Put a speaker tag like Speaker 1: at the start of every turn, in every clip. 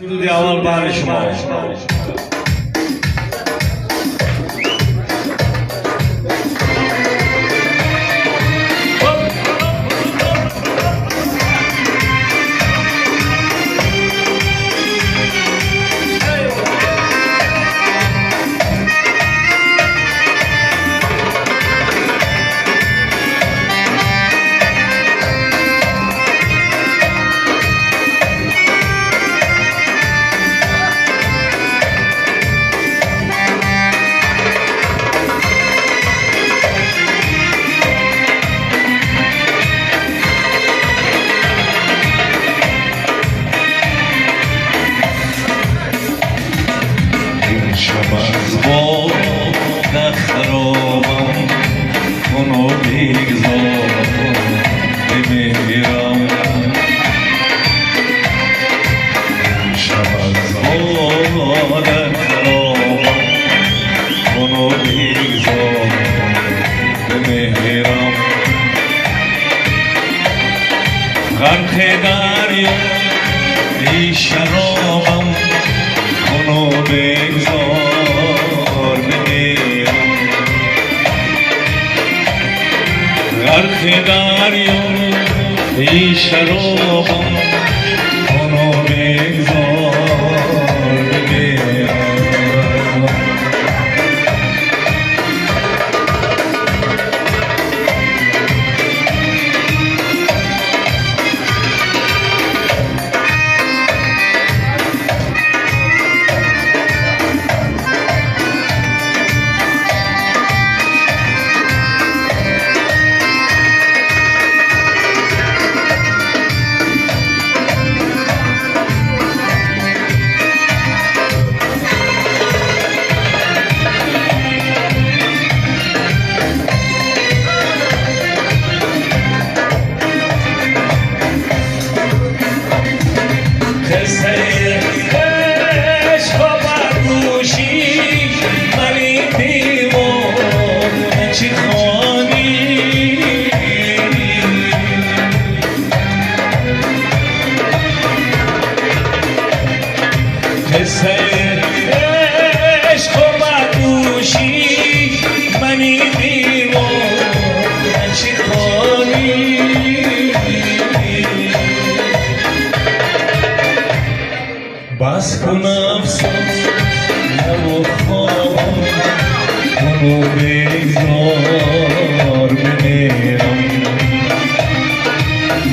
Speaker 1: Суруди аввал баҳри шумо.
Speaker 2: غرق دریا ای شرابم کن و بگذار بمیرم. غرق دریا ای شرابم کن و بگذار بمیرم. عشق و بدگوشی منی دیوانه چی خوانی؟ بس کن افسانه و خوابم کن و بگذار بمیرم.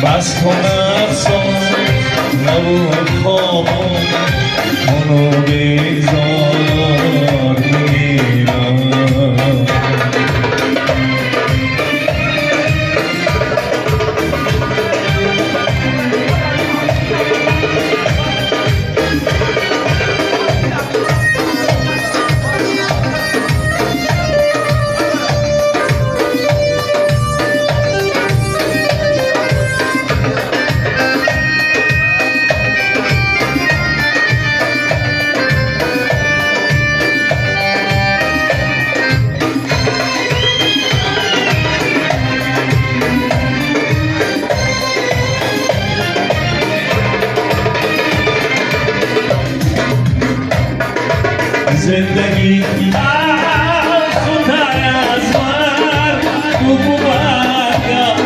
Speaker 2: بس کن افسانه و خوابم کن و بگذار بمیرم. زندگی تلخ‌تر از مرگ تو بود اگر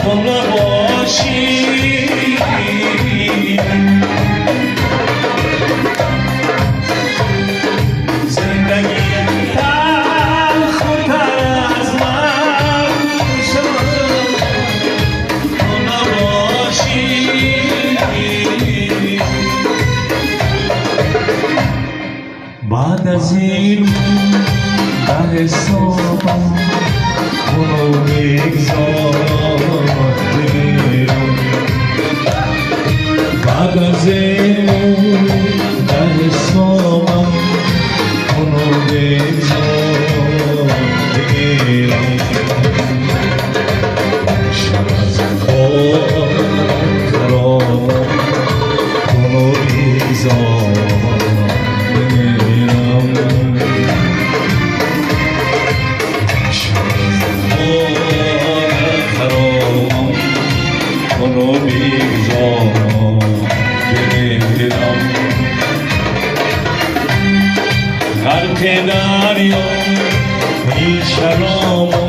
Speaker 2: تو نباشی. زندگی تلخ‌تر از مرگ تو نباشی. بعد از این به حسابم کن و بگذار بمیرم. بعد از این به حسابم کن و بگذار بمیرم. شب از خواب خرابم کن و بگذار بمیرم. خرابم کن و بگذار بمیرم. Ғарқи дарё мешавам.